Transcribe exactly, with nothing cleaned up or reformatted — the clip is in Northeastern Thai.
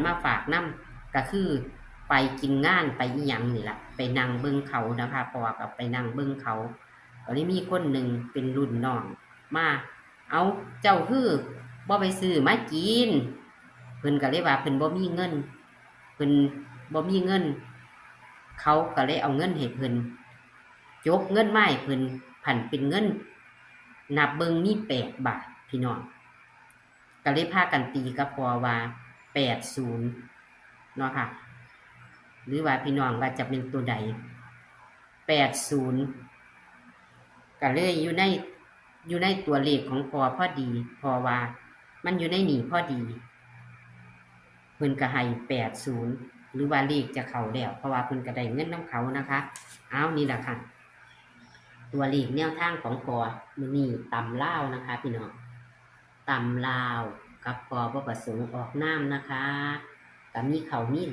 มาฝากนำ ก็คือไปกินงานไปอีหยังนี่ล่ะ ไปนั่งเบิ่งเขานะคะ พ่อก็ไปนั่งเบิ่งเขา ก็เลยมีคนหนึ่งเป็นรุ่นน้องมา เอา เจ้าคือบ่ไปซื้อมากิน เพิ่นก็เลยว่าเพิ่นบ่มีเงิน เพิ่นบ่มีเงิน เขาก็เลยเอาเงินให้เพิ่น จกเงินมาให้เพิ่น ผันเป็นเงิน นับเบิ่งมีแปดบาท พี่น้อง ก็เลยพากันตีกับพ่อว่า แปดศูนย์ เนาะค่ะ หรือว่าพี่น้องว่าจะเป็นตัวใด แปดศูนย์ ก็เลยอยู่ใน อยู่ในตัวเลขของพ่อพอดี พ่อว่ามันอยู่ในนี่พอดี เพิ่นก็ให้ แปดศูนย์ หรือว่าเลขจะเข้าแล้ว เพราะว่าเพิ่นก็ได้เงินนำเขานะคะ เอานี่ล่ะค่ะ ตัวเลขแนวทางของพ่อมื้อนี้ตำลาวนะคะ พี่น้อง ตำลาวกับพ่อบ่ประสงค์ออกนามนะคะ ก็มีเข้ามีหลุ